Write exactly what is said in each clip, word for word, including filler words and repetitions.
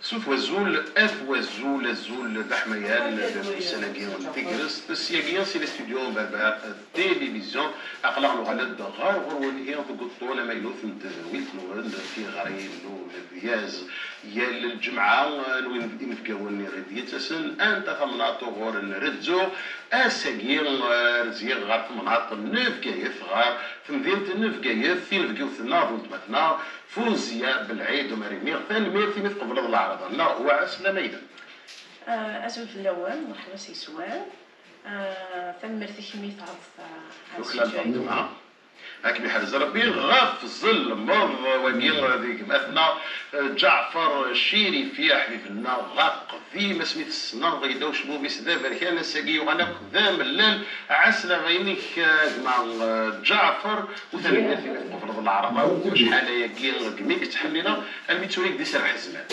Sut wazul, at wazul, azul d aḥmayan, d ussan-agi n tegrest, s yagi si les studios n Berber Télévision, aql-aɣ nuɣal-d ɣer ɣur-wen ihi deg uṭṭun amaynut n tedwilt-nwen, tiɣri n umedyaz. Yal lǧemɛa, anwi inebgawen i ɣ-d-yettasen, anta tamnaḍt uɣur nrezzu, ass-agi, eh, rziɣ ɣer temnaḍt n Bgayet, ɣer temdint n Bgayet, tinebgiwt-nneɣ d weltma-tneɣ, Fuzya Belɛid Umarimi, tanemmirt imi tqebleḍ leɛraḍ-nneɣ, wa ɛeslama-inem. Ah, azul fell-awen, merḥba s yeswan. Ah, tanemmirt i kemm i tɛerḍeḍ, ah, ad Tuklal teǧǧ Faṭma. Ad kem-iḥrez Rebbi ɣef tzelmeḍ wagi di gma-tneɣ, eh, Ǧaɛfer Cirifi, aḥbib-nneɣ aqdim, asmi t-ssneɣ, yella ucebbub-is d aberkan, ass-agi yuɣal akk d amellal. Ɛeslama-inek, eh, gma, eh, Ǧaɛfer, u tanemmirt imi tqebleḍ leɛraḍ-a, acḥal ayagi deg mi k-ttḥemmileɣ, almi d tura i k-d-iserreḥ zzman.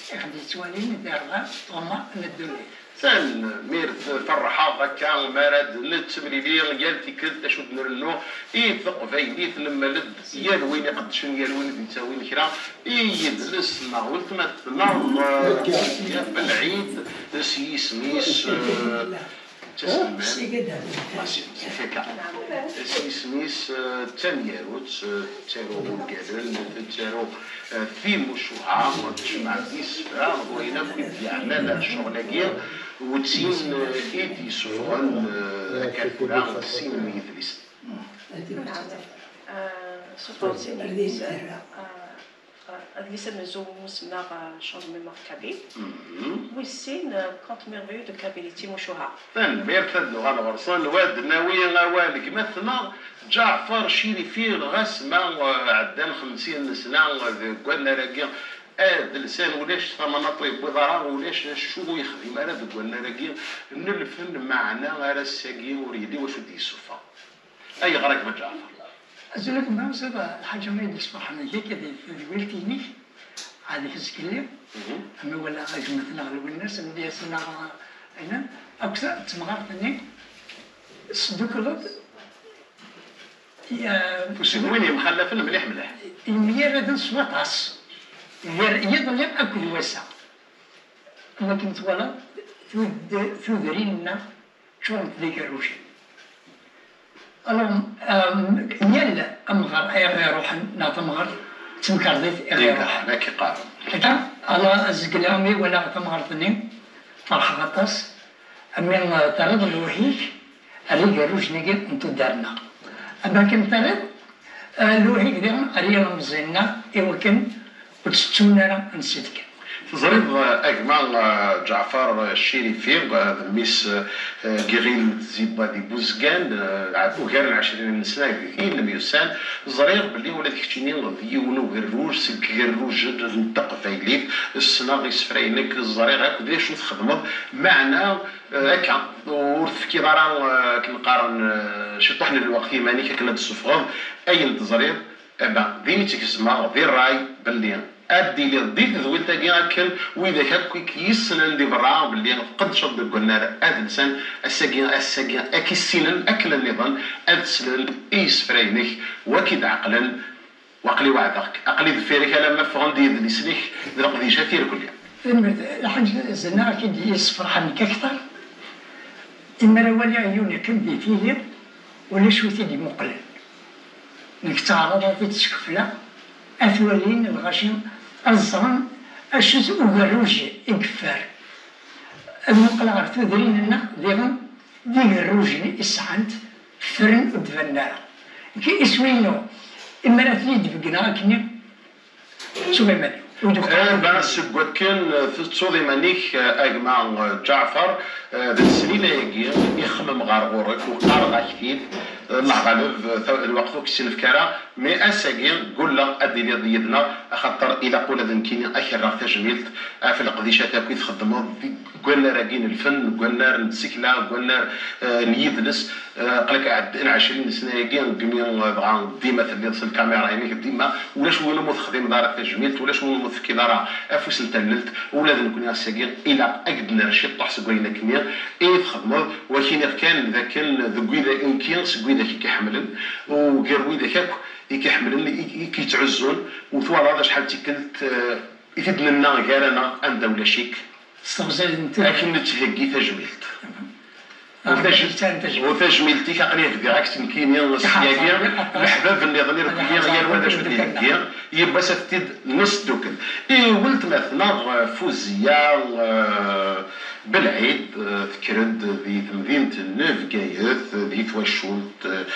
Ixdem yettwalin d irɣa ṭṭuma n ddunit. Tanemmirt, ferḥeɣ akka mi ara d-nettemlili yal tikkelt, acu d-nrennu i teqbaylit, nemmal-d yal win iqeddcen, yal win i d-ittawin kra i yidles neɣ weltma-tneɣ, eh, Belɛid s yisem-is, eh, d taselmadt. Zik akka. S yisem-is, eh, d tamyarut, eh, tettaru ungalen, tettaru, eh, timucuha, tejmeɛ-d isefra, d wayen akk i d-yeɛnan ar ccɣel-agi, u d tin, eh, i d-yessufɣen, eh, akka tura sin n yidlisen. Ah, s uṭerzi n yidlisen, ah, adlis amenzu semmaɣ, ah, Chant de mémoire kabyle. Mhm. Wis sin, ah, Conte merveilleux de Kabylie, timucuha. Tanemmirt, ad nuɣal ɣer-sen, wa d-nawi awal gma-tneɣ Ǧaɛfer Cirifi, ɣas ma, ah, ɛeddan xemsin n sna, ah, deg wannar-agi adelsan, ulac tamanaṭ ur yewwiḍ ara, ulac acu ur yexdim ara deg wannar-agi n lfen, meɛna ar ass-agi ur yelli wacu d-yessufeɣ. Ayɣer a gma Ǧaɛfer? Azul a gma, ẓriɣ lḥaǧa ma i d-yesferḥen deg-k, di tedwilt-inek, ɛad zgelli, mhm, mi walaɣ a gma-tneɣ Lwennas, Lwennas-nneɣ, ayen, akk ta d temɣart-nni, tesdukleḍ, ya, seg win yemxallafen mliḥ mliḥ. Yemyaraden s waṭas, gar yiḍelli akked wass-a. Am akken twalaḍ, tud-, tudrin-nneɣ ččurent d igerrujen. Alors, euh, yal amɣar ay ɣ-iruḥen, neɣ tamɣart d temkarḍit i ɣ-iruḥen. Akka i qqaren. Akka, ala azegla mi walaɣ tamɣart-nni, ferḥeɣ aṭas. Ami, euh, terriḍ lewhi-k ar igerrujen-agi n tuddar-nneɣ. Am akken terriḍ, euh, lewhi-k diɣen ar yilemẓi-nneɣ, i wakken ur ttettun ara ansi d-kkan. Teẓriḍ, eh, a gma, eh, Ǧaɛfar Ccirifi, eh, d mmi-s, eh, n Yiɣil Tziba di Buzgan, eh, ugar n ɛecrin n sna di tin myussan, ẓriɣ belli ula d keččini d yiwen ugerruj seg igerrujen n teqbaylit, ssneɣ isefra-inek, ẓriɣ akk d acu txedmeḍ, meɛna, eh, akka, ur tefkiḍ ara, eh, akken qqaren, eh, ciṭuḥ n lweqt i yiman-ik akken ad d-tessufɣeḍ ayen teẓriḍ. Aba, din i tt-gezmeɣ di ṛṛay belli ad d-tiliḍ di tedwilt-agi akken widak akk i k-yessnen di berra belli tqeddceḍ deg wannar adelsan, ass-agi, ass-agi ad k-issinen akken nniḍen ad slen i yisefra-inek, wa k-id-ɛeqlen, waqli weɛdeɣ-k, aqli deffir-ik alamma ffɣen-d yidlisen-ik d leqdicat irkelli. Tanemmirt, lḥaǧa zna i k-id-yessefraḥen nekk akteṛ, imi ara waliɣ yiwen yeqqim di tili, ulac wi t-id-imuqlen. Nekk ttaɛraḍeɣ ad t-id-skefleɣ, ad t-walin lɣaci, ad ẓren acu-t ugerruj i yeffer. Ad muqleɣ ɣer tudrin-nneɣ diɣen, d igerrujen i sɛant, ffren ur d-banen ara. Nekk iswi-inu, imi ara ten-id-beggneɣ akkenni, ttuɣ iman-iw. Ur d-uqeɣ ara. Aba, seg wakken tettuḍ iman-ik, a gma Ǧaɛfar, d leslila-agi i xemmem ɣer ɣur-k, u qqareɣ-ak-t-id, Allah ɣaleb, ta-, lweqt ur k-tt-nefk ara, mais ass-agi, gulleɣ ad d-tiliḍ yid-neɣ, axaṭer ilaq ula d nekkini ad k-rreɣ tajmilt ɣef leqdicat akk i txeddmeḍ deg wannar-agi n lfen, deg wannar n tsekla, deg wannar, eh, n yidles, eh, aql-ak ɛeddan ɛecrin n ssna-agi, deg mi, eh, dɣa dima telliḍ s lkamira-inek, dima, ulac win umi ur texdimeḍ ara tajmilt, ulac win umi ur tefkiḍ ara afus n tallelt, ula d nekkni ass-agi ilaq ad k-d-nerr ciṭṭuḥ seg wayen akkenni i txedmeḍ, wagi niɣ kan d akken deg widak, nekki seg widak i k-iḥemmlen, u gar widak akk i k-iḥemmlen, i, i k-yettɛuzzun, u twalaḍ acḥal d tikkelt, eh, i t-id-nenna gar-aneɣ, anda ulac-ik, s teɣzayt n akken nettheggi tajmilt. U tajmilt-ik, aql-i bdiɣ-ak-tt nekkini s yagi, leḥbab nniḍen irkelli, yal wa d acu d-iheggi, yiwwas ad t-id-nesdukkel. I weltma-tneɣ, eh, Fuzya, eh, Belɛid, eh, tekker-d di temdint n Bgayet, di twacult, eh,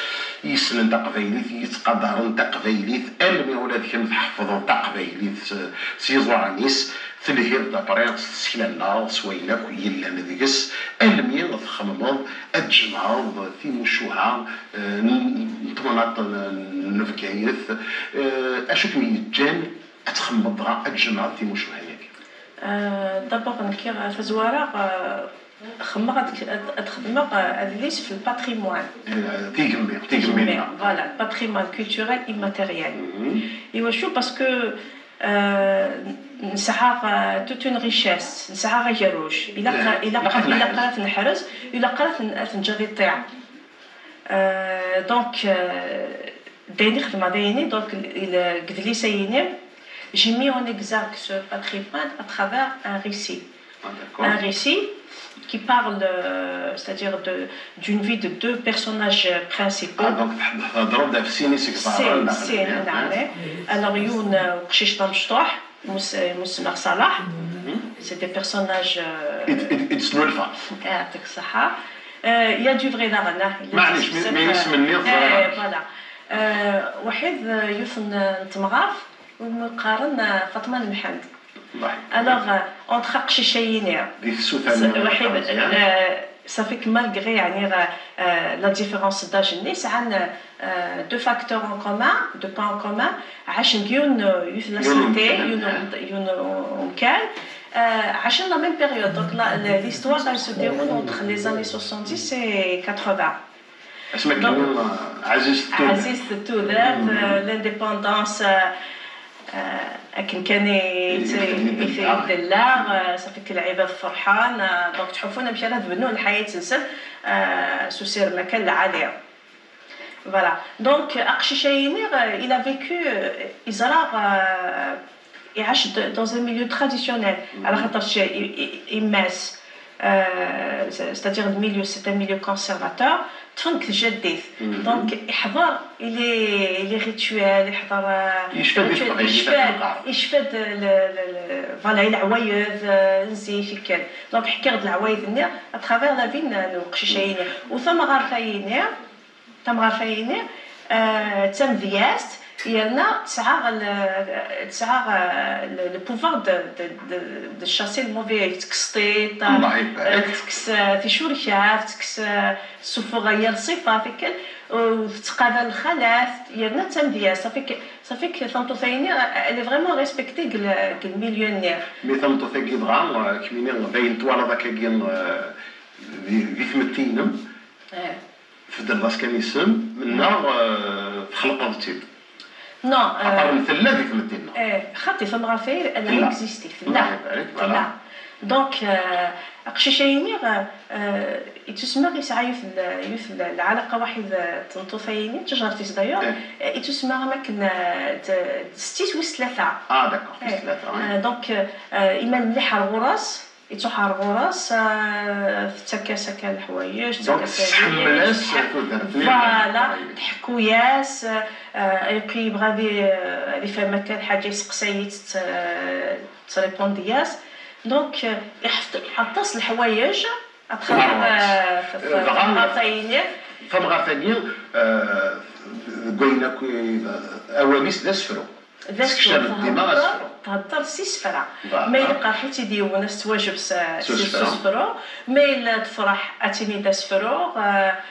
yessnen taqbaylit, yettqadaren taqbaylit, almi ula d kemm tḥefḍeḍ taqbaylit s, s yiẓuran-is, telhiḍ-d après s tsekla-nneɣ, s wayen akk yellan deg-s, almi txemmeḍ ad tjemɛeḍ timucuha, eh, n, n temnaḍt n, n Bgayet. Eh, acu kem-yeǧǧan ad txemmeḍ dɣa ad tjemɛeḍ timucuha-agi? Euh, d'abord, nekki, euh, tazwara, euh, xemmeɣ ad, ad, ad xedmeɣ, euh, adlis f le patrimoine. Eh, tigemmi, tigemmi, tigemmi, voilà, le patrimoine culturel immatériel. Mhm. Iwacu? Parce que, euh, nesɛa, euh, toute une richesse, nesɛa agerruj. Ilaq, eh, ilaq, ilaq ad ilaq neḥrez. Ad t-neḥrez, ilaq ad t-, ad t-neǧǧ ad iṭṭiɛ. Euh, donc, euh, d ayen i xedmeɣ d ayen-nni, donc, il, il, deg udlis-ayini, j'ai mis en exergue ce patrimoine à travers un récit. Ah, d'accord. Un récit qui parle, euh, c'est-à-dire de, d'une vie de deux personnages principaux. Ah, donc, tḥeddreḍ ɣef sin isegzaren, sin, neɣ sin, neɣ, hein? Alors, yiwen, euh, uqcic d amecṭuḥ, Mus-, Musemmer Salaḥ. Mhm. C'est des personnages, euh, i d-, i d-, i d-tesnulfa. Yeɛṭik ṣṣeḥḥa. Euh, il y a du vrai daɣen, ah, il y a du vrai. Maɛlic, mi, mi isem-nni teẓriḍ. Eh, voilà. Euh, waḥid, euh, yiwet n, n temɣart, umi qqaren, euh, Faṭma n Mḥend. Alors, euh, entre aqcic-ayini, di tsuta-nni, waḥid, euh, ça fait que malgré, yeɛni, euh, euh, la différence d'âge-nni, sɛan, euh, deux facteurs en commun, deux points en commun, ɛacen deg yiwen, euh, yiwet la cité, yiwen umkan, yiwen umkan, euh, ɛacen la même période. Donc, la, la, l'histoire, elle se déroule entre les années soixante-dix et quatre-vingts. Asmi akken, donc, ɛzizt tudert. Ɛzizt tudert, euh, l'indépendance, euh, euh, akken kan i, i, i, i tella, euh, ça fait que lɛibad ferḥen, euh, donc ttḥuffun amek ara d-bennun lḥayat-nsen, euh, s usirem akka lɛali. Voilà. Donc, aqcic-ayini, euh, il a vécu, euh, yeẓra, euh, iɛac d-, dans un milieu traditionnel, ɛla xaṭer i, i, yemma-s, euh, c'est-à-dire le milieu, c'est un milieu conservateur, ṭṭfen-t deg tjaddit. Donc, iḥḍer i les, i les rituels, iḥḍer, euh, yecfa-d i tbeɣ-, yecfa-d, yecfa-d le, le, le, voilà, i leɛwayed, euh, n zik, ikken. Donc, ḥkiɣ-d leɛwayed-nni à travers la vie n, n uqcic-ayini. U tamɣart-ayini, tamɣart-ayini, euh, d tamedyazt, yerna tesɛa le, tesɛa, euh, le, le pouvoir de, de, de, de chasser le mauvais œil, tekkes tiṭ, euh, tekkes, euh, ticurkat, tekkes, euh, tessuffeɣ yir ṣṣifa, tikkal, u tettqabal lxalat, yerna d tamedyazt, ça fait que, ça fait que tameṭṭut-ayini, euh, elle est vraiment respectée deg le, deg le milieu-nni. Mi tameṭṭut-agi dɣa, euh, kemmini d ayen twalaḍ akkagi, euh, di, di tmetti-inem, eh. Tbeddleḍ-as kan isem, neɣ, eh, txelqeḍ-tt-id? Non, axaṭer, eh, tella di tmetti-nneɣ. Eh, xaṭi, tamɣart-ayi, elle a existé, tella. Tella. Donc, eh, aqcic-ayini, eh, ittusemma yesɛa yiwet n, yiwet n lɛalaqa waḥid, eh, d tmeṭṭut-ayini, d tejṛet-is d'ailleurs, eh, ittusemma am akken, eh, d, d setti-s wis tlata. Ah, d'accord, wis tlata, oui. Eh, donc, eh, imal mliḥ ar ɣur-s, Ittuḥar ɣur-s, ah, tettak-as akka leḥwayeǧ, donc, tettak-as tesḥemmel-as tudert-nni. Voilà, teḥku-yas, ah, ayɣef yebɣa ad i-, ad ifhem akka lḥaǧa, iseqsay-itt, tt-, ttripundi-yas. Donc, ah, iḥfeḍ aṭas leḥwayeǧ, à travers, ah, tamɣart-ayini. Tamɣart-agi, ah, deg wayen akk, ah, awal-is d asefru. D asefru, tekcem dima asefru. Thedder s isefra. Ma yella iqerḥ-itt-id yiwen, ad tettwajeb s, s usefru. Ma yella tefreḥ, ad tini d asefru.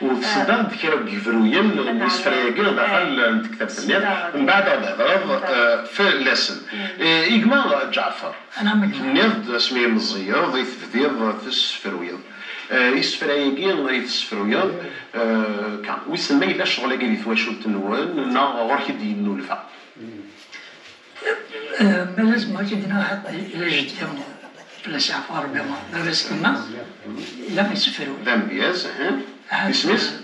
U tesdad-d kra n yebruyen n yisefra-agi daxel n tektabt-nni. Mbeɛd ad d-thedreḍ, eh, fell-asen. Eh, i gma Ǧaɛfer, tenniḍ-d asmi meẓẓiyeḍ i tebdiḍ tessefruyeḍ. Eh, isefra-agi i tessefruyeḍ, eh, kan, wissen ma yella ccɣel-agi di twacult-nwen, neɣ ɣur-k i d-yennulfa? Euh, malheureusement, j'ai dit non, il est jeté, il est à fort, mais bon, le reste, non. Il a fait souffrir. D amedyaz, hein? Isem-is?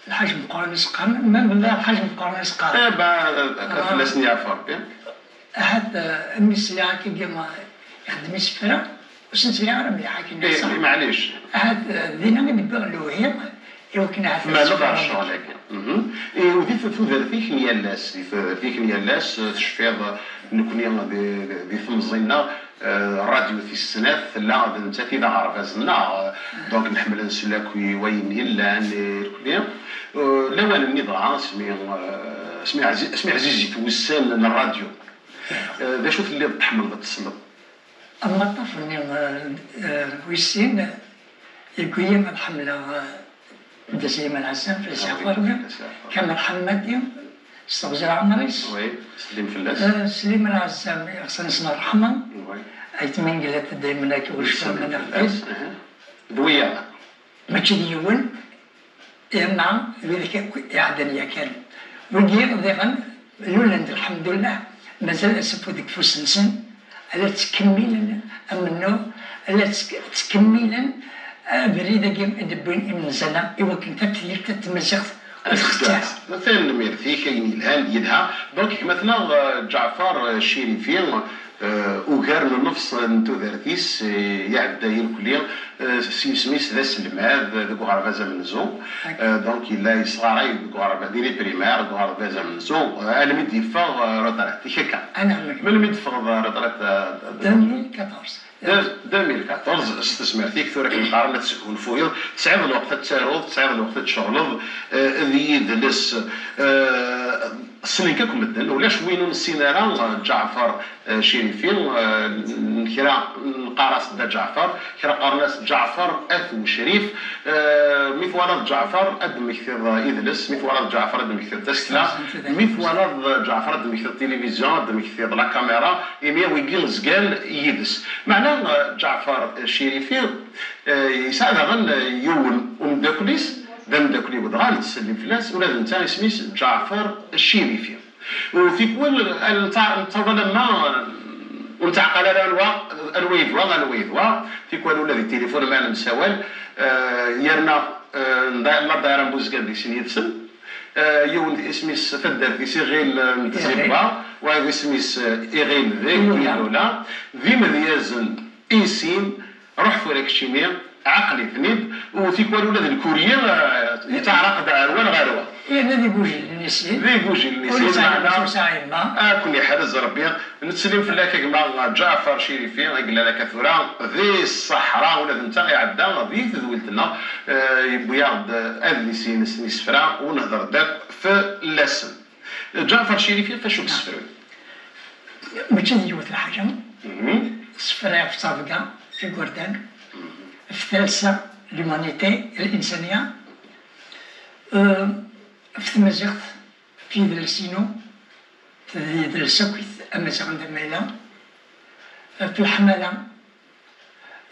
Lḥaǧ Meqqran i s-qqaren, ma nella Lḥaǧ Meqqran i s-qqaren. Eh, ben, eh, fell-asen yeɛfu Rebbi. Ahat, eh, mi sliɣ akka, eh, ixeddem isefra, ur sen-sliɣ ara mliḥ akken. Eh, maɛlic. Ahat, eh, dinna i d-wwiɣ lewhi, i wakken ahat. Meɛna ɣer ccɣel-agi. Mhm. Eh, u di tudert-ik n yal ass, di tudert-ik n yal ass, eh, tecfiḍ, eh, nekni di, di, di temẓi-nneɣ, eh, ṛṛadyu tis snat tella d nettat i d aɣerbaz-nneɣ, eh, donc nḥemmel ad nsel akk i wayen yellan, eh, irkelli. Eh, lawan-nni dɣa, asmi, eh, asmi ɛzi-, asmi ɛzizit wussan n ṛṛadyu, eh, d acu telliḍ tḥemmleḍ ad tesleḍ? Amaṭṭaf-nni, eh, eh, wis sin, yewwi-yi ad ḥemmleɣ, eh, Dda Sliman Ɛezzam, fell-as yeɛfu Rebbi, Kamal Ḥemmadi, s teɣzi n leɛmer-is. Oui, slim fell-as. Eh, Sliman Ɛezzam, ixṣan-is n ṛṛeḥma. Oui. Ayt mi ngellat daymen akka, ur cfiɣ ma neɣ fell-as. D wiyaḍ. Mačči d yiwen, yerna d widak akk iɛeddan yakan. Wigi diɣen lulen-d, lḥemdullah, mazal asafud deg ufus-nsen, la ttkemmilen amennuɣ, la ttk-, ttkemmilen abrid-agi i d-wwin imenza-nneɣ i wakken tafyirt n tmaziɣt ur txetti ara. Tanemmirt-ik, ayen yelhan yelha. Donc, gma-tneɣ, eh, Ǧaɛfar, eh, Cirifi, eh, ugar n nnefs n tudert-is, eh, iɛedda irkelli, eh, s yisem-is d aselmad deg uɣerbaz amenzu. Eh, donc, yella yesɣaray deg uɣerbaz, di les primaires, deg uɣerbaz amenzu, eh, almi d-yeffeɣ, eh, retraite. Yak akka. Melmi d-teffɣeḍ, eh, retraite, eh, deux mille quatorze. Deux mille quatorze, s tezmert-ik, tura akken qqaren ad tesgunfuyeḍ, tesɛiḍ lweqt ad taruḍ, tesɛiḍ lweqt ad tceɣleḍ, eh, d yidles, eh, ssnen-k akk medden, ulac win ur nessin ara, eh, Ǧaɛfar, eh, Cirifi, eh, n-, kra neqqar-as Dda Ǧaɛfar, kra qqaren-as Ǧaɛfar At Ucrif, eh, mi twalaḍ Ǧaɛfar ad d-temmektiḍ idles, mi twalaḍ Ǧaɛfar ad d-temmektiḍ tasekla, mi twalaḍ Ǧaɛfar ad d-temmektiḍ tilivizyu, ad d-temmektiḍ la caméra, imi wigi zgan yid-s. Meɛna, eh, Ǧaɛfar Cirifi, eh, yesɛa daɣen, eh, yiwen umeddakel-is, d ameddakel-iw dɣa, nettsellim fell-as, ula d netta isem-is Ǧaɛfar Cirifi. U tikwal, eh, netta-, nettaḍ alamma, eh, ur nettɛeqqal ara anwa, anwa yedwa, anwa yedwa. Tikwal ula di tilifun ma nemsawal, eh, yerna, eh, nda-, la ddayra n Buzgan di sin yid-sen. Eh, yiwen isem-is taddart-is Iɣil, eh, n Tẓibba, wayeḍ isem-is, eh, Iɣil deg Ilula. D imedyazen i sin, ruḥ tura keččini, ɛqel-iten-id, u tikwal ula d lkurya, eh, yettaɛraq-d ɣer wa neɣ ɣer wa. Yerna d igujilen i sin. D igujilen i sin, meɛna ur nesɛi yemma. Ad ken-yeḥrez Rebbi. Nettsellim fell-ak a gma Ǧaɛfar Cirifi, i yellan akka tura di ṣṣeḥra, ula d netta iɛedda di tedwilt-nneɣ, eh, yewwi-aɣ-d adlis-ines n yisefra u nehder-d akk fell-asen. Ǧaɛfar Cirifi, acu yessefrun? Mačči d yiwet lḥaǧa. Mhm. Ssefrayeɣ ɣef ṭṭabga, ɣef yigerdan, mhm, ɣef talsa, l'humanité, l'insaniya, eh, ɣef tmaziɣt, ɣef yidles-inu, d yidles akk amaziɣ n Damayla, ɣef leḥmala,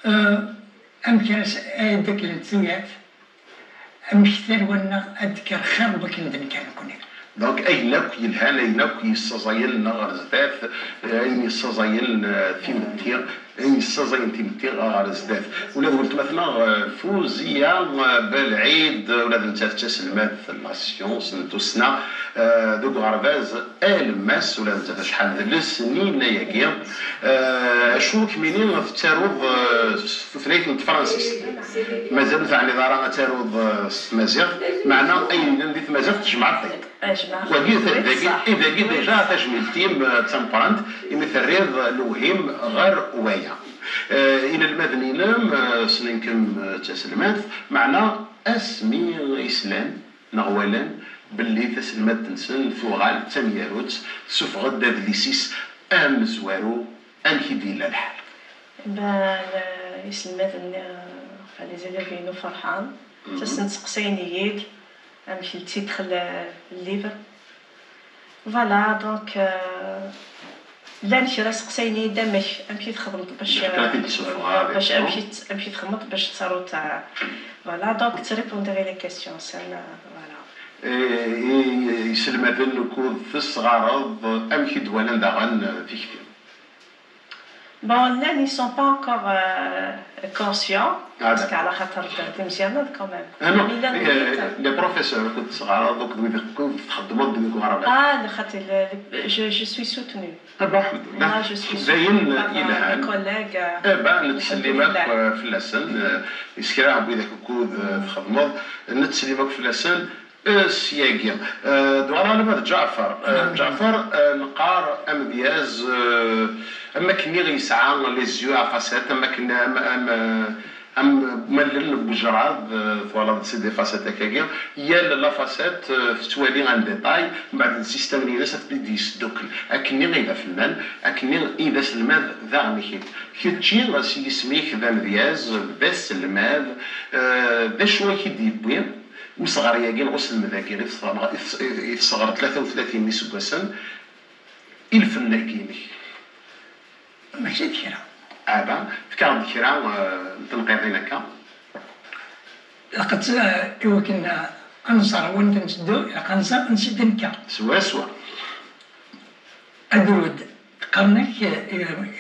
eh, amek ara s-, ad d-aklent tuyat, amek tarwa-nneɣ ad d-tekker xir n wakken d-nekker nekkni. Donc, ayen akk yelhan, ayen akk yessaẓayen neɣ ɣer zdat, eh, ayen yessaẓayen, eh, timetti, ayen yessaẓayen timetti ɣer zdat. Ula d weltma-tneɣ, eh, Fuzia, eh, Belɛid, ula d nettat d taselmadt n la science, n tussna, eh, deg uɣerbaz Alemmas, ula d nettat acḥal d lesnin ayagi. Eh, acu kemmini tettaruḍ, eh, s tutlayt n tefransist? Mazal ur teɛniḍ ara ad taruḍ, eh, s tmaziɣt, meɛna ayen yellan di tmaziɣt tjemɛeḍ-t-id. Wagi, dagi, i dagi déjà tajmilt-im, eh, d tameqqrant, imi terriḍ lewhi-m ɣer waya. Eh, inelmaden-inem, eh, ssnen-kem, eh, d taselmadt, meɛna asmi i slan neɣ walan belli taselmadt-nsen tuɣal d tamyarutt, tessufeɣ-d adlis-is amezwaru, amek i d-yella lḥal? Ben, eh, iselmaden-nni, eh, les élèves-inu ferḥen, mhm, ttasen-d seqsayen-iyi-d amek i d-yedxel, eh, le livre. Voilà, donc, euh, llan kra seqsayen-iyi-d amek, amek i txedmeḍ bac, bac, amek i t-, amek i txedmeḍ bac tettaruḍ, euh, voilà, donc, ttrépondeɣ i les questions, euh, voilà. Eh, i, i iselmaden ukud tesɣareḍ, amek i d-walan daɣen, eh, tikti? Bon, là, ils sont pas encore euh, conscients, parce qu'à la خاطر d imezyanen quand même. Ah non, les professeurs, كنت صغار, donc, تخدموا. Ah, je suis soutenue. Aba, ḥemdullah. Dayen yelhan. Aba, nettsellim akk fell-asen, s kra n widak ukud txedmeḍ, nettsellim akk fell-asen. Syagi, dɣa alma d Ǧaɛfar. Ǧaɛfar, neqqar amedyaz, am wakken yesɛa les yeux à facettes, am wakken am, am, am, am wallen n wejrad, twalaḍ c'est des facettes akkagi, yal la facette tettwali en détail, mbeɛd d système-nni-ines ad t-id-yesdukkel. Akkenni i d afennan, akkenni i d aselmad daɣen-ik-id. Kečči s yisem-ik d amedyaz, d aselmad, d acu i k-id-yewwi usɣar-agi neɣ uselmed-agi i tesɣer tlata u tlatin n yiseggasen i lfenn-agi-inek? Mačči d kra. Ada, fk-aɣ-d kra n tenqiḍin akka. Ilaq ad, i wakken ad nẓer wanda netteddu, ilaq ad nẓer ansi d-nekka. Swaswa. Agrud, qqaren-ak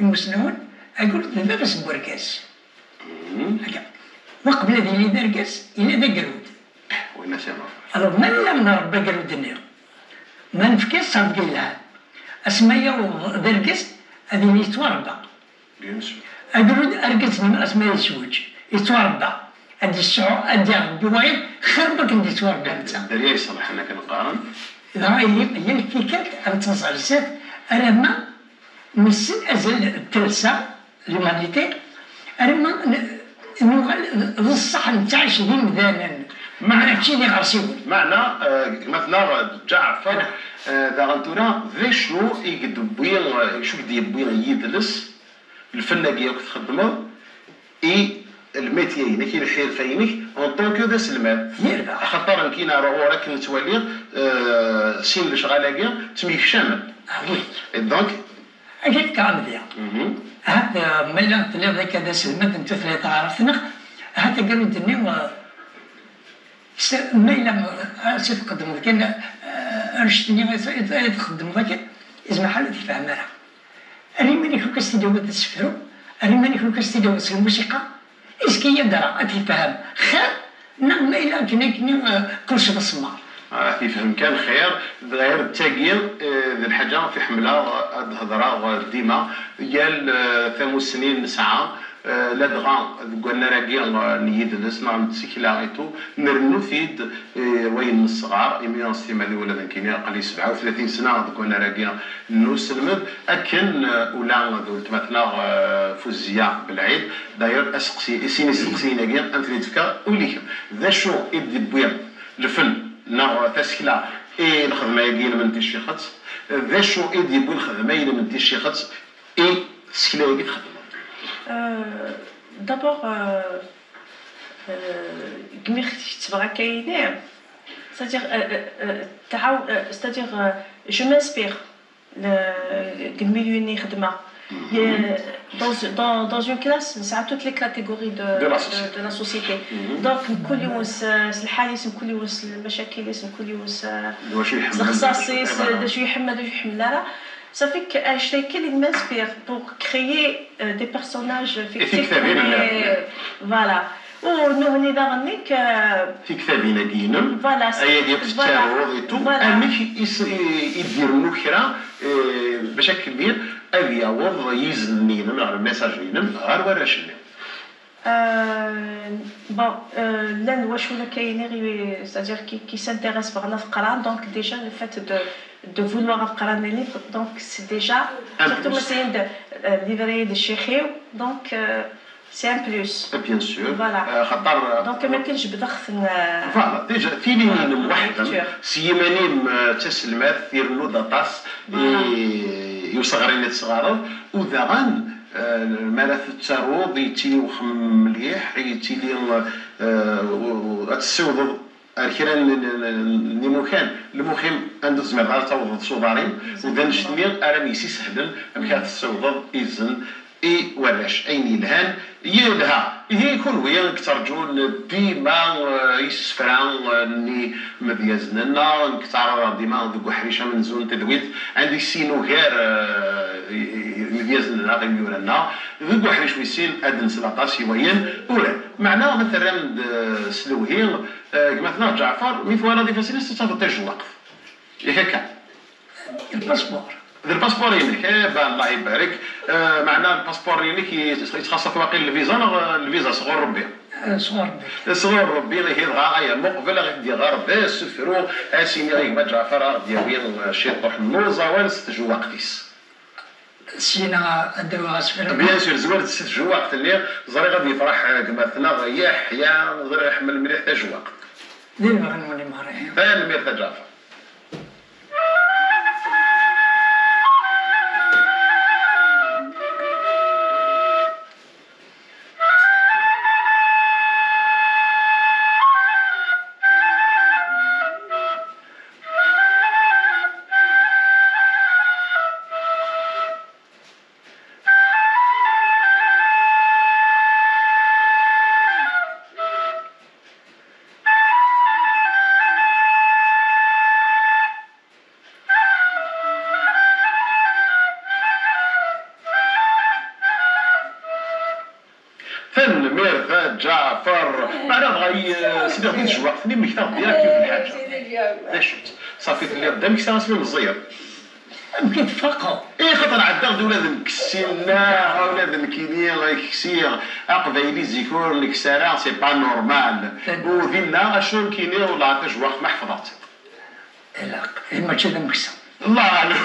imusnawen, agrud d baba-s n wergaz. Waqbel ad yili d argaz, yella d agrud. Alors ma nella nṛebba agrud-nni, ma nefka-as ttṛebga yelhan, asmi ara yaweḍ d argaz, ad yili yettwaṛebba. Agrud, argaz-nni asmi ara yezweǧ, yettwaṛebba, ad d-yesɛu, ad d-yaɣ deg wayeḍ xir n wakken d-yettwaṛebba netta. Dderya iṣelḥen akken qqaren. Dɣa yal tikkelt ad nettaẓ ar zdat alamma nessen azal d talsa, l'humanité, alamma nuɣal d ṣṣeḥ nettɛic d imdanen, mačči d iɣersiwen. Meɛna, gma-tneɣ Ǧaɛfer, daɣen tura d acu i d-yewwi, d acu i d-yewwi yidles, lfenn-agi akk txeddmeḍ, i lmetier-inek, i lḥirfa-inek, en tant que d aselmad. Axaṭer nekkini ar ɣur akken nettwali, sin lecɣal-agi ttemyekcamen. Et donc, Ad k-fkeɣ amedya. Ahat ma yella tenniḍ akka d aselmad n tutlayt taɛrabt-nneɣ, ahat agrud-nni, ma yella ad tqeddmeḍ kan annect-nni i txeddmeḍ akken, yezmer ḥal ur t-yefham ara. Err iman-ik akk ad s-t-id-tawiḍ d asefru, err iman-ik akk ad s-t-id-tawiḍ s lmusiqa, Est-ce qu'il y a dara ad t-yefhem xir neɣ ma yella akken akkenni kullec d asemmaḍ? Ad t-yefhem kan xir, dɣir d tagi d lḥaǧa i ḥemmleɣ ad d-hedreɣ dima, yal tamussni nesɛa, ladɣa deg wannar-agi n yidles neɣ n tsekla et tout, nrennu-t-id i wayen nesɣer, imi s timmad-iw ula d nekkini aql-i sebɛa u tlatin sna deg wannar-agi n uselmed, akken ula d weltma-tneɣ Fuzziya Belɛid, d'ailleurs aseqsi, sin isteqsiyen-agi ad m-ten-id-fkeɣ ula i kemm. D acu i d-yewwi lfen neɣ tasekla i lxedma-agi-inem n Ticcixet? D acu i d-yewwi lxedma-inem n Ticcixet i tsekla-agi txeddmeḍ? D'abord, gmi ɣ-tt-id-ttbeɣ akka-ini, c'est-à-dire, c'est-à-dire, je m'inspire deg lmilyu-nni i xeddmeɣ. Dans, dans, dans une classe, nesɛa toutes les catégories de, de, de la société. Donc, mkul yiwen s, s lḥal-is, mkul yiwen s lmacakil-is, mkul yiwen s, s lexṣaṣ-is, d acu iḥemmel, d acu iḥemmel ara. Ça fait que annect-a kan i m'inspire pour créer des personnages fictifs. Voilà. U nutni daɣen nekk. Tiktabin-agi-inem, ayagi akk tettaruḍ et tout, amek i d-irennu kra bac akken ad yaweḍ yizen-nni-inem neɣ lmessage-inem ɣer warrac-nni? Bon, llan wacul akka iniɣ, c'est-à-dire qui, qui s'intéressent, bɣan ad qqaren, donc déjà le fait de, de vouloir ad qqaren les livres, donc c'est déjà, surtout ma sɛin-d livret d ccix-iw, donc C'est un plus. Bien sûr. Voilà. Donc, ma kan jebdeɣ-ten. Voilà, déjà, tili-inem weḥd-m, s yiman-im d taselmadt, irennu-d aṭas i useɣri i tesɣareḍ, u daɣen, mi ara tettaruḍ, yettili uxemmem mliḥ, yettili ad tessiwḍeḍ ar kra n, n, n, n imukan, lmuxim anda ur tezmireḍ ara tawḍeḍ s uḍar-im, u d annect-nni ara m-yessisehlen amek ara tessiwḍeḍ izen I warrac, ayen yelhan yelha. Ihi kunwi i yettraǧun dima, eh, isefra, eh, n yimedyazen-nneɣ, nekk ttɛaraḍeɣ dima deg uḥric amenzu n tedwilt, anda i sin ugar, eh, i-, i-, imedyazen-nneɣ, imyura-nneɣ, deg uḥric wis sin ad nsel aṭas i wayen uran. Meɛna ma terram-d, eh, s lewhi, eh, gma-tneɣ Ǧaɛfar, mi twalaḍ ifassen-is tettafeḍ tajewwaqt. Yak akka? Lpaspur. D lpaspur-inek, eh, ba, Allah ibarek. Eh, meɛna lpaspur-inek i-, yettxaṣṣa-t waqil lviza neɣ, eh, lviza sɣur Rebbi? Eh, sɣur Rebbi. Sɣur Rebbi, ihi dɣa aya muqbel ad ɣ-d-iɣer d asefru, ad s-iniɣ i gma Ǧaɛfar ad ɣ-d-yawi, eh, ciṭuḥ n uẓawan s tjewwaqt-is. Syin ad d-awiɣ asefru. Bien sûr, zwir-d s tjewwaqt-nni, ẓriɣ ad yefreḥ, eh, gma-tneɣ Yeḥya, ẓriɣ iḥemmel mliḥ tajewwaqt. Di lebɣi-nwen i merra. Tanemmirt a Ǧaɛfar. Tanemmirt a Ǧaɛfar. Meɛna dɣa, eh, sliɣ di tejwaqt-nni, mmektaɣ-d direct yiwet n lḥaǧa. D acu-tt? Ṣafi telliḍ d ameksa asmi meẓẓiyeḍ. Amek i tfaqeḍ? Eh, xaṭer ɛeddaɣ-d ula d nekk ssina, ula d nekkini, aksi aqbayli zik ur nekkes ara, c'est pas normal. U dinna, acu nekkini, wala tajewwaqt ma ḥefḍeɣ-tt. Ilaq, eh, mačči d ameksa. Allah aɛlam.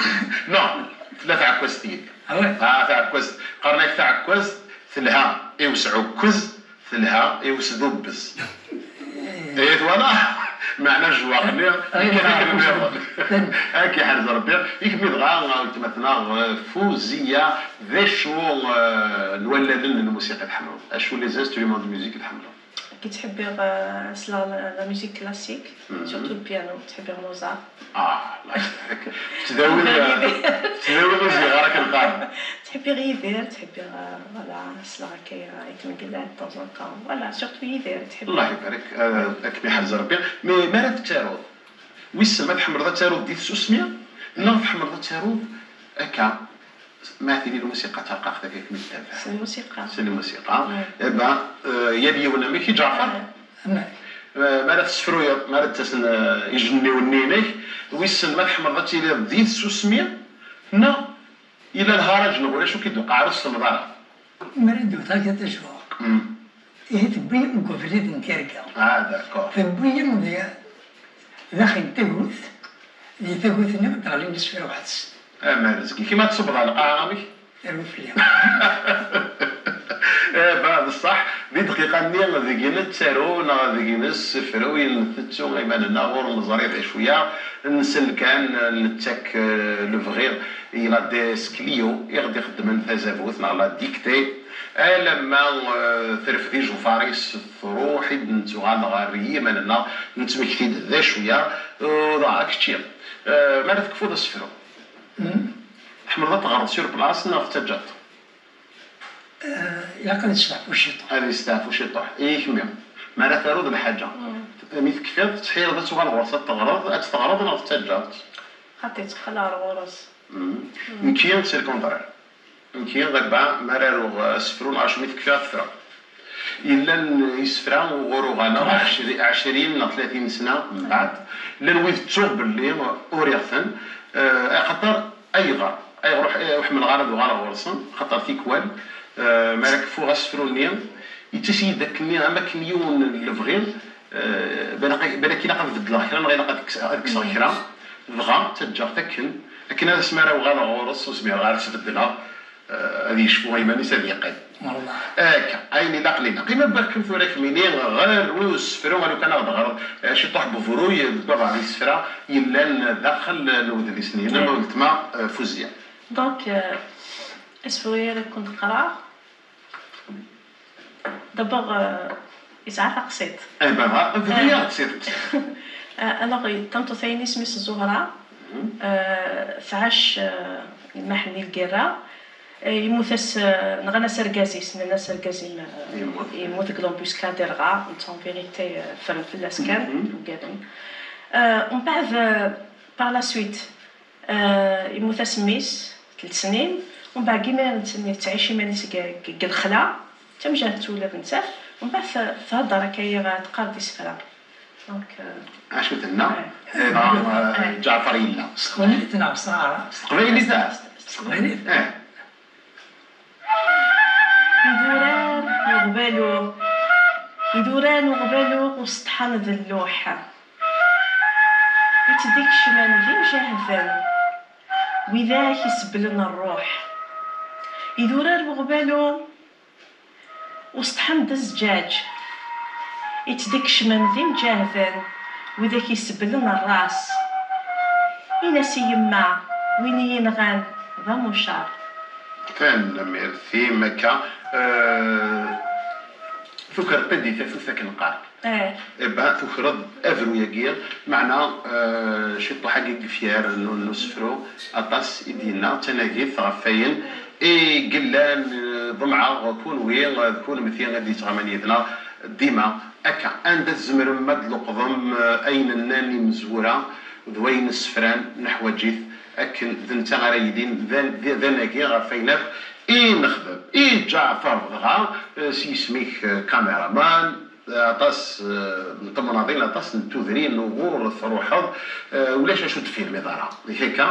Non, tella taɛekkazt yid. Ah ouais? Ah, taɛekkazt. Qqaren-ak taɛekkazt telha i usɛukkez, telha i usdubbez. Eh, twala? Meɛna jewwaq-nni, ay, nekk d akken nniḍen. Ad k-iḥrez Rebbi. I kemmi dɣa, weltma-tneɣ, eh, Fuziya, d acu, eh, n wallalen n lmusiqa i tḥemmleḍ? Acu les instruments de musique i tḥemmleḍ? كي تحبي، آه، سلا-، لا ميوزيك كلاسيك، surtout البيانو، تحبي موزار. آه، الله يبارك. تداوي، تداوي الموسيقى، راك القارن. تحبي غير يدير، تحبي، آه، voilà، سلا هكايا، يتمقلع de temps en temps. Voilà، surtout يدير، تحبي. الله يبارك. آه، راك بيحرز ربي. Mais ما راه تتاروض؟ Wissen ma tḥemmleḍ ad taruḍ di tsusmi, neɣ tḥemmleḍ ad taruḍ akka, ma tili lmusiqa tarqaqt akka kem-id-tabaɛ? S lmusiqa. S lmusiqa. Eh ben, euh, yal yiwen amek i Ǧaɛfar. Eh, ma ara tessefruyeḍ, ma ara d-ttasen, eh, ijenniwen-nni-inek, wissen ma tḥemmleḍ ad tiliḍ di tsusmi, neɣ yella lharaǧ neɣ ulac ur k-id-tuqeɛ ara ur tessneḍ ara. Mi ara d-wteɣ kra tajewwaqt. Mm. Ihi tewwi-yi deg ubrid n tirga. Ah, d'accord. Tewwi-yi di, daxel n tagut, di tagut-nni d-ɣlin isefra weḥd-sen. Ah, ma rezg-ik. Kima tṣubbeḍ ɣer lqaɛa, amek? Terwi fell-i. Eh, ba, bṣaḥ, di dqiqa-nni deg nettaru neɣ deg nessefru i ntettu iman-nneɣ ur neẓri d acu-ya, nsel kan, nettak, eh, lebɣi i la Déesse Clio i ɣ-d-ixeddmen tazabut neɣ la dictée. Alamma, eh, terfed ijufaṛ-is, truḥ i d-nettuɣal ɣer yiman-nneɣ, nettmekti-d d acu-ya, eh, dɣa kečči, eh, mi ara tekfuḍ asefru, tḥemmleḍ ad teɣreḍ sur place neɣ tettaǧǧaḍ-t? Eh, ilaq ad yesteɛfu ciṭuḥ. Ad yesteɛfu ciṭuḥ. I kemmi, mi ara taruḍ lḥaǧa, mi tekfiḍ, tettḥireḍ ad tuɣal ɣur-s ad teɣreḍ, ad tt-teɣreḍ neɣ tettaǧǧaḍ-tt? Xaṭi, teqqel ɣer ɣur-s. Mm. Nekki, c'est le contraire. Nekki, ɣibba, mi ara aruɣ, eh, asefru, neɣ acimi tekfi ad tefra. Yellan isefra uɣur uɣaleɣ ɛecri-, ɛecrin neɣ tlatin sna mbeɛd, llan wid ttuɣ belli uriɣ-ten, eh, axaṭer ayɣer? Ayɣer ur ḥ-, ur ḥemmleɣ ara ad uɣaleɣ ɣur-sen? Axaṭer tikwal, eh, mi ara kfuɣ asefru-nni, yettas-iyi-d akkenni am akken yiwen n lebɣi, eh, balak, balak ilaq ad beddleɣ kra neɣ ilaq ad kkes-, ad kkseɣ kra, dɣa ttaǧǧaɣ-t akken, akken ad asmi ara uɣaleɣ ɣur-s ur zmireɣ ara ad t-beddleɣ, eh, ad yecfu iman-is ad yeqqim. Wallah. Akka, ayen ilaqen ilaq. Ima wwiɣ-kem tura kemmini ɣer usefru, a lukan ad ɣreḍ, eh, ciṭuḥ n ubruy deg uḍar n yisefra yellan daxel n udlis-nni. Inem, eh, weltma, eh, Fuzya. Donc, euh, asefru ara kent-qqareɣ. D'abord, euh, yesɛa taqsiṭ. Eh ben, bdu-yaɣ-d si taqsiṭ. Euh, alors, tameṭṭut-a-inu isem-is Zuhra. Mhm. Euh, tɛac, euh, yemma Ḥenni Lgirra. Eh, yemmut-as, eh, nɣan-as argaz-is, nnan-as argaz-im, eh, Yemmut. yemmut deg l'embuscade, irɣa, netta en vérité, eh, ffren fell-as kan, Mhm. ugaden. Eh, mbeɛd, eh, par la suite, eh, yemmut-as mmi-s, telt snin, mbeɛd imiren tettɛic iman-is deg, deg, deg lexla, d tamjahed ula d nettat, mbeɛd t-, thedder akka-yi, teqqar-d isefra. Donc, eh, Acu tenna? Eh. Eh, dɣa, eh, Eh. Ǧaɛfar yella. S teqbaylit neɣ s taɛrabt? S teqbaylit, ah. S teqbaylit? Eh. Idurar n uɣbalu, idurar n uɣbalu useṭḥan d lluḥ. Ittdikecmen d imjahden, widak isebblen rruḥ. Idurar n uɣbalu useṭḥan d zzǧaǧ, ittdikecmen d imǧahden, widak isebblen rras. Ini-as i yemma, win i yi-nɣan d amucar. Tanemmirt-im akka. Eh, tukreḍ-d i tatut akken qqaren. Eh. Eh ben, tukreḍ abru-agi, meɛna, eh, ciṭuḥ-agi deg yifyar n, n usefru, aṭas i d-yenna, d tanagit ɣef wayen i yellan, eh, ḍemɛeɣ kunwi, eh, d kunemti ad yettɣaman yid-neɣ dima. Akka, anda tzemrem ad d-leqḍem, eh, ayen nnan imezwura d wayen ssefran, neḥwaǧ-it akken d netta ara yilin d an-, d, d anagi ɣef wayen akk i nexdem. I Ǧaɛfar dɣa, eh, s yisem-ik, eh, kameraman, eh, aṭas, eh, n temnaḍin, aṭas n tudrin uɣur truḥeḍ, eh, ulac acu tfilmiḍ ara. Yak akka,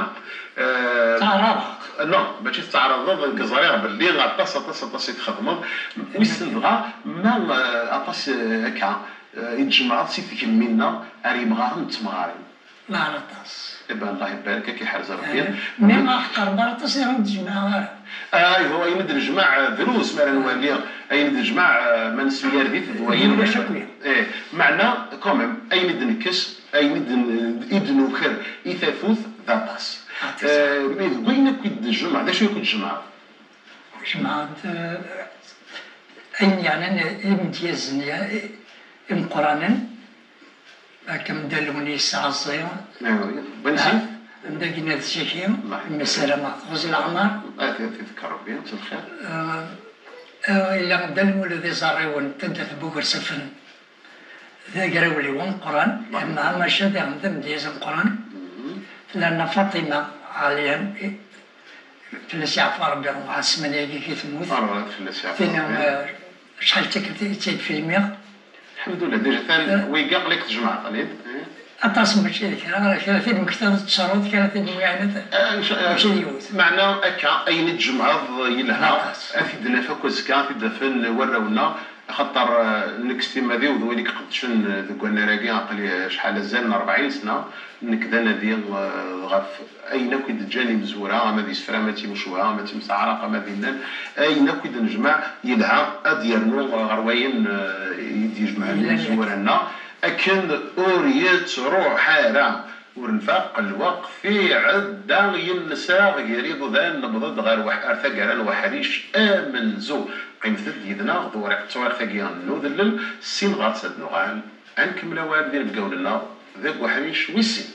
eh, Ttɛaraḍeɣ. Non, mačči tettɛaraḍeḍ, nekk ẓriɣ belli aṭas, aṭas, aṭas i txedmeḍ. Wissen dɣa ma, eh, aṭas, eh, akka, eh, i d-tjemɛeḍ si tgemmi-nneɣ ar yimɣaren d temɣarin. Neɛreḍ aṭas. Iban, Allah ibarek, ad k-iḥrez Rebbi. Eh, mi ɣ-qqaren ara aṭas, ur d-jemɛeɣ ara. Ah, ihu, ayen i d-nejmeɛ, eh, drus mi ara nwali, ayen i d-nejmeɛ, eh, ma nesmyardit d wayen. Ulac akk ya. Eh, meɛna, quand même, ayen i d-nekkes, ayen i d-n-, i d-nuker i tatut, d aṭas. Aṭas. Eh, mi deg wayen akk i d-tjemɛeḍ, d acu akk i d-tjemɛeḍ? Jemɛeɣ-d, eh, ayen yeɛnan imedyazen, ya-, imeqqranen, akka am Dda Lewnis Ɛeẓẓi, Awi, Benzi? Ah, am Dagina d Ziki, Allah ybarik. Mmi-s ara ma teɣzi leɛmer. Ah, t-, t-, tkeṛṛ Rebbi, s lxir. Eh, eh, ila Dda Lmulud Iẓerriwen, taddart n Bugersafen, d agrawliw ameqqran, Allah. Ama maca diɣen d amedyaz ameqqran. Mhm. Tella Nna Faṭima Ɛelyan, i-, fell-as yeɛfu Rebbi, uɣal ssmana-agi i temmut. Ṛebbi fell-as yeɛfu Tina, Ṛebbi. Eh, acḥal d tikkelt i tt-id-filmiɣ. Lḥemdullah, déjà tan, eh, wigi aql-ik tjemɛeḍ-ten-id. Eh. Aṭas mačči d kra, kra tid mektaḍ tettruḍ, kra tid mwiɛnat, eh, mačči d yiwet. Meɛna akka, ayen i tjemɛeḍ yelha, aṭas. Ad t-id-naf akk azekka, ad t-id-afen warraw-nneɣ, axaṭer, eh, nekk s timmad-iw d win i iqeddcen, eh, deg wannar-agi, aql-i acḥal azal n rebɛin sna, nekk d anadi, eh, ɣef ayen akk i d-ǧǧan imezwura, ama d isefra, ama d timucuha, ama d timseɛraq, ama d illan, ayen akk i d-nejmeɛ yelha ad d-yernu ɣer wayen, eh, i d-yejemɛen imezwura-nneɣ, akken ur yettruḥ ara, ur nfaq lweqt iɛedda yensa gar iḍudan, newweḍ-d ɣer weḥ-, ar taggara n weḥric amenzu. Qqimet-d yid-neɣ, d ttewriqt-agi n udellel, ssin ɣer-s ad nuɣal, ad nkemmel awal d inebgawen-nneɣ deg weḥric wis sin.